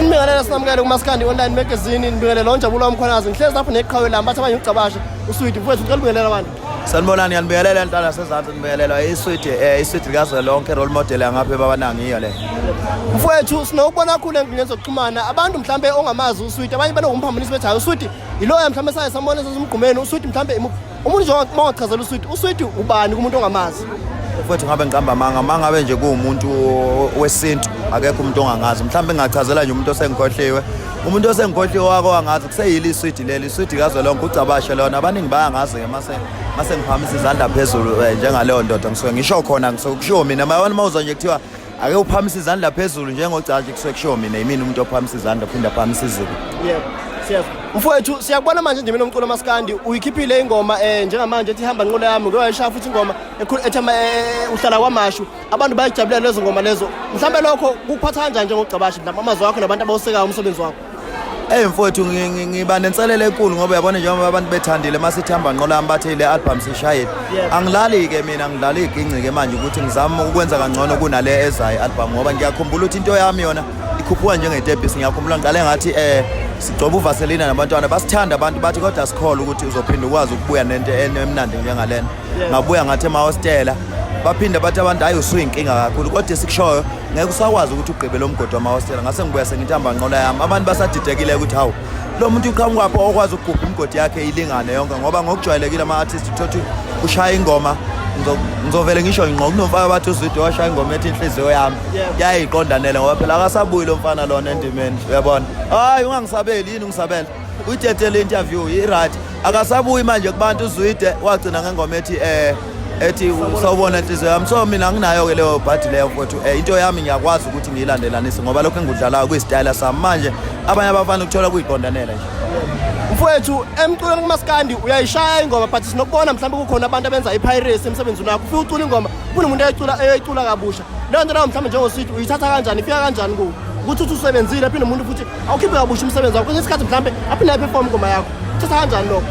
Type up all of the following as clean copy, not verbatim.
Sinibingelela sinamukele kuMaskandi Online Magazine, nibingelela uNjabulo waMkhwanazi. Ngihlezi lapho neqhawe lami bathi abanye uGcabashe, uSwidi mfowethu ngicela ubingelela abantu. Sanibonani, ngiyanibingelela enhlala yasezansi, nibingelelwa iswidi iswidi likazwelonke, role model yangapha ebabanangi iyo le. Mfowethu sinokubona kakhulu enkundleni zokuxhumana abantu mhlambe ongamazi uSwidi, abanye banokumphambanisa bethi hayi uSwidi yiloya mhlambe saye sambona sesumgqumeni, uSwidi mhlambe umuntu nje uma ungachazela uSwidi, uSwidi ubani kumuntu ongamazi? Mfowethu ngabe ngiqamba amanga, uma ngabe nje kuwumuntu wesintu akekho umuntu ongangazi. Mhlawumbe ngingachazela nje umuntu osengikhohliwe. Umuntu osengikhohliwe wake wangazi kuseyilo iswidi leli, iswidi kazwelonke uGcabashe lona. Abaningi bayangazi-ke mase mase ngiphakamisa izandla phezulu njengaleyo ndoda ngisuke ngisho khona, ngisuke kushiwo mina. Mayona uma uzwa nje kuthiwa ake uphakamisa izandla phezulu njengogcashi, kusuke kushiwo mina, yimina umuntu ophakamisa izandla uphinde aphakamisa izulu. Yebo, siyezwa. Mfowethu siyakubona manje endimeni yomculo maskandi uyikhiphile ingoma njengamanje ethi hamba nqola yami, ngeke wayishaya futhi ingoma ethi uhlala kwamashu. Abantu bayajabulela lezo ngoma lezo. Mhlambe lokho kukuphatha kanjani njengogcabashe, mhlawumbe amazwi akho nabantu abawusekayo umsebenzi wakho? Hey mfowethu, ngiba nenselelo enkulu ngoba uyabona njengoba abantu bethandile masithi hamba nqola yami bathi le album sishayile. Angilali-ke mina, ngidlala iginci-ke manje ukuthi ngizame ukwenza kangcono kunale ezayo i-album ngoba ngiyakhumbula ukuthi into yami yona ikhuphuka njengetepisi. Ngiyakhumbula ngiqale ngathi sigcoba uvaselina nabantwana basithanda abantu bathi kodwa sikholwa ukuthi uzophinda ukwazi ukubuya nento emnandi njengalena. Ngabuya ngathi emahostela baphinde bathi abantu hayi usuyinkinga kakhulu, kodwa esikushoyo ngeke usakwazi ukuthi ugqibe lo mgodi wamahostela. Ngase ngibuya sengithi hamba nqola yami, abantu basadidekile ukuthi hawu lo muntu uqhamukaphi okwazi ukugubha imigodi yakhe ilingane yonke, ngoba ngokujwayelekile ama-artist uthothi ushaya ingoma, ngizovele ngisho ngqo kunomfana bathi uZwide washaya ingoma ethi inhliziyo yami yayiqondanele, ngoba phela akasabuyi lo mfana lona endimeni, uyabona. Hayi ungangisabeli, yini ungisabela, uyidedele interview i-right, akasabuyi manje kubantu. UZwide wagcina ngengoma ethi ethi sawubona inhliziyo yami. So mina anginayo-ke leyo bhadi leyo mfowethu, into yami ngiyakwazi ukuthi ngiyilandelanise ngoba lokho engikudlalayo kuyisitayela sami. Manje abanye abafana ukuthola kuyiqondanela nje. Mfowethu emculweni kumaskandi uyayishaya ingoma, but sinokubona mhlawumbe kukhona abantu abenza i-piracy emsebenzini wakho. Ufike ucula ingoma kunomuntu eyicula eyicula kabusha, leyo nto leyo mhlawumbe njengoSwidi uyithatha kanjani, ifika kanjani kuwe ukuthi uthi usebenzile aphinde umuntu futhi awukhiphe kabusha umsebenzi wakho kwesinye isikhathi mhlawumbe aphinde ayiperform ingoma yakho, uthatha kanjani lokho?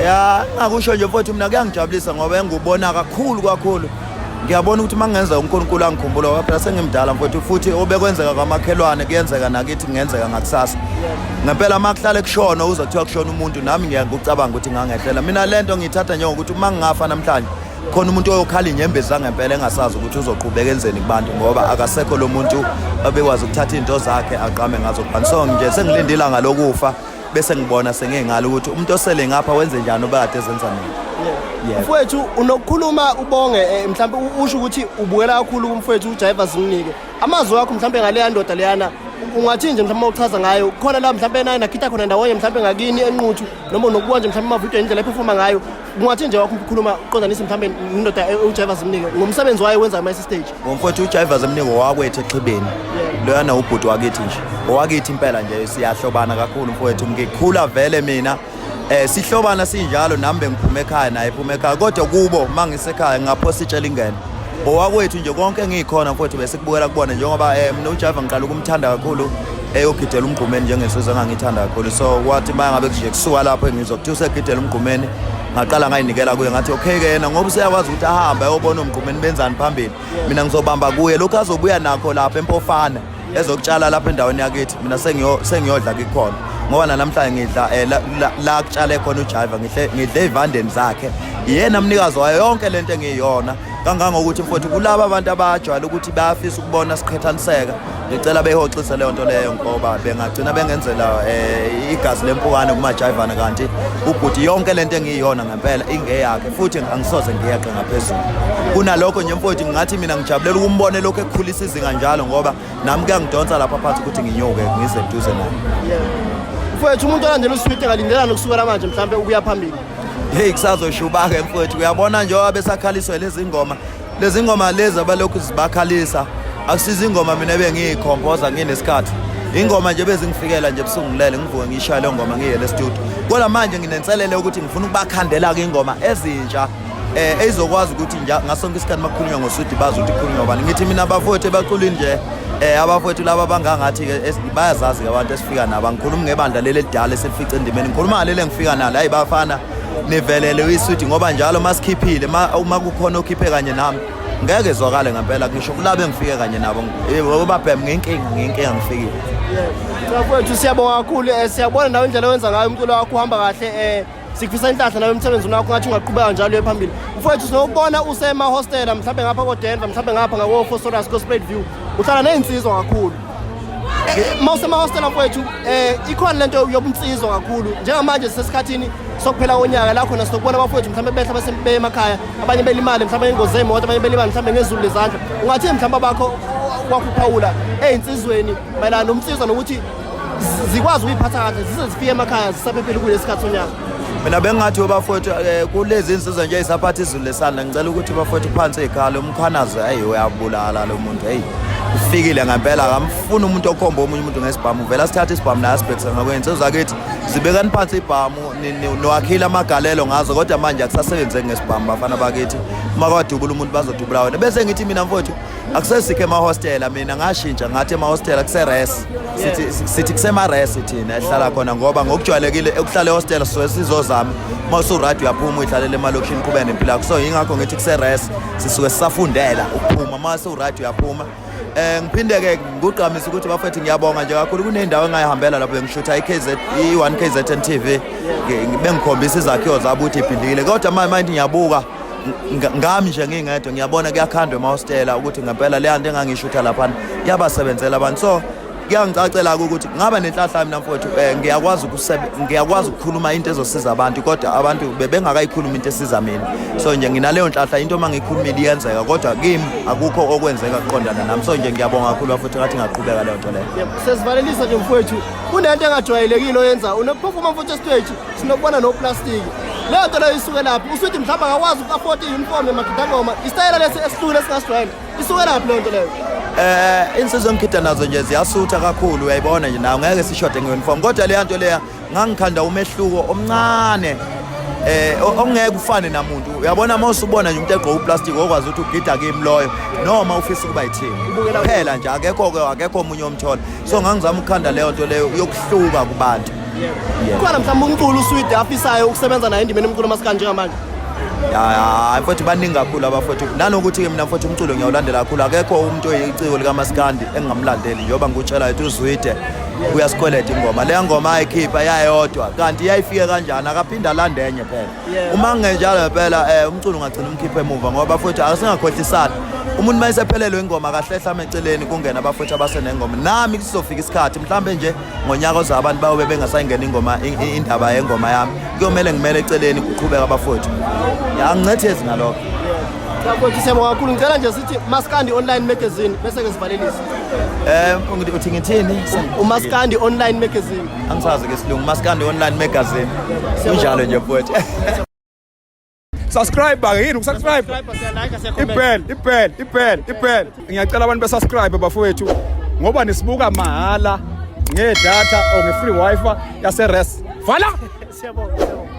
Ya, ngakusho nje mfowethu, mina kuyangijabulisa ngoba engikubona kakhulu kakhulu, ngiyabona ukuthi uma kungenza uNkulunkulu angikhumbula, ngoba phela sengimdala mfowethu, futhi obekwenzeka kwamakhelwane kuyenzeka nakithi, kungenzeka ngakusasa ngempela. Uma kuhlale kushona uza kuthiwa kushona umuntu, nami ngiyakucabanga ukuthi ngangehlela mina. Le nto ngiyithatha njengokuthi uma ngingafa namhlanje khona umuntu oyokhala inyembezi zangempela engasazi ukuthi uzoqhubeka enzeni kubantu, ngoba akasekho lo muntu obekwazi ukuthatha iy'nto zakhe agqame ngazo kubantu. So nje sengilinde ilanga lokufa bese ngibona sengingalo ukuthi umuntu osele ngapha wenze njani obekade ezenza mina. Yeah. Mfowethu unokukhuluma ubonge mhlawumbe usho ukuthi ubukela kakhulu kumfowethu uJaiva Zimnike. Amazwi wakho mhlawumbe ngaleya ndoda leyana ungathi nje mhlawumbe uchaza ngayo khona la mhlawumbe naye nakhitha khona ndawonye mhlawumbe ngakini eNquthu, noma unokubuka nje mhlawumbe amavidiyo indlela ephefuma ngayo, ungathi nje wakho ukukhuluma uqondanise mhlawumbe indoda uJaiva Zimnike ngomsebenzi wayo wenza ama stage? Ngomfowethu uJaiva Zimnike wakwethu exhibeni loyana, ubhuti wakithi nje, owakithi impela nje, siyahlobana kakhulu mfowethu. Ngikhula vele mina sihlobana sinjalo, nami bengiphuma ekhaya naye ephuma ekhaya, kodwa kubo mangisekhaya ngingaphosa itshela ingene owakwethu nje. Konke engiyikhona mfowethu besikubukela kubona, njengoba mina uJaiva ngiqala ukumthanda kakhulu eyogidela umgqumeni njengensizwa engangithanda kakhulu. So kwathi uma ngabe nje kusuka lapho ngizwa kuthiwa usegidela umgqumeni, ngaqala ngayinikela kuye, ngathi okay ke yena ngoba useyakwazi ukuthi ahambe ayobona umgqumeni benzani phambili, mina ngizobamba kuye lokhu azobuya nakho lapha empofana ezokutshala lapha endaweni yakithi, mina sengiyodla kikhona, ngoba namhlanje ngidla la kutshale khona uJaiva, ngidle ey'vandeni zakhe, yena mnikazi wayo yonke lento engiyiyona. Kangangokuthi mfowethu kulaba abantu abajwayele ukuthi bayafisa ukubona siqhethaniseka, ngicela beyihoxise leyo nto leyo, ngoba bengagcina bengenzela igazi lempukane kumajayivana, kanti ubhuti yonke lento engiyiyona ngempela ingeyakhe futhi angisoze ngiyeqe ngaphezulu kunalokho nje mfowethu. Ngingathi mina ngijabulela ukumbona lokhu ekukhulisa izinga njalo, ngoba nami kuyangidonsa lapha phansi ukuthi nginyuke ngize eduze naye. Mfowethu umuntu olandela uSwidi akalindelani ukusukela manje mhlawumbe ukuya phambili? Hey, kusazoshuba-ke mfowethu. Uyabona njengoba besakhaliswa lezi ngoma, lezi ngoma lezi abalokhu zibakhalisa, akusiza ingoma mina ebengiyikhompoza nginesikhathi, ingoma nje bezingifikela nje ebusuku ngilele, ngivuke ngiyishaye leyo ngoma ngiyele estudio. Kodwa manje nginenselelo yokuthi ngifuna ukubakhandela-ke ingoma ezintsha ezokwazi ukuthi ngasonke isikhathi makukhulunywa ngoSwidi bazi ukuthi kukhulunywa bani. Ngithi mina abafowethu ebaculini nje abafowethu laba bangangathi-ke bayazazi-ke abantu esifika nabo, angikhulumi ngebandla leli elidala eselifice endimeni, ngikhuluma ngaleli engifika nalo. Hayi bafana, nivelele uyiswidi, ngoba njalo masikhiphile uma kukhona okhiphe kanye nami ngeke zwakale ngempela, ngisho kulabo engifike kanye nabo, ngoba bhem ngiyinkinga, ngiyinkinga ngifikile. Cha mfowethu, siyabonga kakhulu. Siyabona nawe indlela owenza ngayo umculo wakho uhamba kahle. Sikufisa inhlahla nawe emsebenzini wakho, ngathi ungaqhubeka njalo uye phambili. Mfowethu, sinokubona usemahostela, mhlawumbe ngapha ko-Denver, mhlawumbe ngapha ngako-Vosloorus, ko-Spruitview, uhlala ney'nsizwa kakhulu. Uma usemahostela mfowethu, ikhona lento yobunsizwa kakhulu. Njengamanje sisesikhathini sokuphela konyaka la khona sinokubona abafowethu mhlawumbe behla bese beye emakhaya, abanye belimale mhlawumbe ngengozi zey'moto, abanye belimale mhlawumbe ngezulu lezandla. Ungathini mhlawumbe abakho wakho uphawula ey'nsizweni mayelana nomnsizwa nokuthi zikwazi ukuyiphatha kahle zize zifike emakhaya zisaphephile kulesi sikhathi sonyaka? Mina bengingathi bafowethu, kulezi insizwa nje ey'saphatha izulu lesandla, ngicela ukuthi bafowethu phansi ey'khala uMkhwanazi. Eyi, uyabulala lo muntu. Eyi, ufikile ngempela, akamfuni umuntu okhomba omunye umuntu ngesibhamu. Vele asithathe isibhamu naye asibhekise ngakwey'nsizwa kithi, zibekani phansi ibhamu, niwakhile amagalelo ngazo, kodwa manje akusasebenzeki ngesibhamu, bafana bakithi. Uma kwadubula umuntu, bazodubula wena. Bese ngithi mina mfowethu, akusesikho emahostela. Mina ngashintsha ngathi emahostela kuse-res, sithi kusema-res thina ehlala khona, ngoba ngokujwayelekile ekuhlala ehostela sisuke sizozama. Uma usu-right uyaphuma uyihlalele emalokishini, uqhubeke nempilo yakho. So yingakho ngithi kuse-res, sisuke sisafundela ukuphuma. Uma usu-right uyaphuma. Ngiphinde-ke ngugqamise ukuthi bafethu, ngiyabonga nje kakhulu. Kunendawo engayihambela lapho bengishutha i-KZ, i-1 KZN TV, bengikhombisa izakhiwo zabo ukuthi ibhidlikile, kodwa manje manje ngiyabuka ngami nje ngingedwa, ngiyabona kuyakhandwa emahostela ukuthi ngempela leya nto engangishutha laphana iyabasebenzela abantu. So kuyangicacela-ke ukuthi ngaba nenhlahla mina mfowethu, ngiyakwazi ukukhuluma into ezosiza abantu, kodwa abantu bebengakayikhuluma into esiza mina. So nje nginaleyo nhlahla, into uma ngiyikhulumile iyenzeka, kodwa kimi akukho okwenzeka kuqondana nami. So nje ngiyabonga kakhulu futhi, ngathi ngaqhubeka leyo nto leyo. Yebo, sesivalelisa nje mfowethu, kunento engajwayelekile oyenza, unokuphefuma mfowethu esiteji, sinokubona noplastiki. Leyo nto leyo isuke laphi? Usuthi mhlawumbe akakwazi uku-afford i-uniform emagidangoma, isitayela lesi esihlukile esingasijwayele, isuke laphi leyo nto leyo? Insizwa engikhida nazo nje ziyasutha kakhulu, uyayibona nje nawe, ngeke sishode nge-uniform, kodwa leya nto leya ngangikhanda umehluko omncane ongeke ufane namuntu. Uyabona uma usubona nje umuntu egqoka uplastic, okwazi ukuthi ugida kimi loyo noma ufisa ukuba yithini phela nje, akekho ke, akekho omunye omthola. So ngangizama ukukhanda leyo nto leyo yokuhluka kubantu. Yeah. Kukhona mhlawumbe umculo uSwidi afisayo ukusebenza naye endimeni emculo masikandi njengamanje? Ya, hayi mfowethu, baningi kakhulu abafowethu. Nanokuthi-ke mina mfowethu, umculo ngiyawulandela kakhulu. Akekho umuntu oyiciko likamaskandi engingamlandeli, njengoba ngikutshela ukuthi uZwide uyasikweleta ingoma leya ngoma ayikhipha yayodwa, kanti yayifike kanjani? Akaphinde alande enye phela. Uma kungenjalo phela, umculo ungagcina umkhiphe emuva, ngoba futhi asingakhohlisani, umuntu uma esephelelwe ingoma kahlehla eceleni, kungena abafowethu abasenengoma. Nami kusizofika isikhathi mhlawumbe nje ngonyaka ozayo, abantu bayobe bengasayingena ingoma, indaba yengoma yami, kuyomele ngimele eceleni, kuqhubeka abafowethu. Ya, angincethezi ngalokho. Cha mfowethu, siyabonga kakhulu. Ngicela nje sithi Maskandi Online Magazine bese-ke sivalelise. Uthi ngithini? UMaskandi Online Magazine. Angisazi ke isilungu. Maskandi Online Magazine, kunjalo nje mfowethu. Subscribe ke, yini ukusubscribe? Subscribe, siyalike, siyacomment. Ibell, ibell, ibell, ibell. Ngiyacela abantu besubscribe bafowethu, ngoba nisibuka mahala ngedatha or nge-free wifi yase-res. Vala. Siyabonga, siyabonga.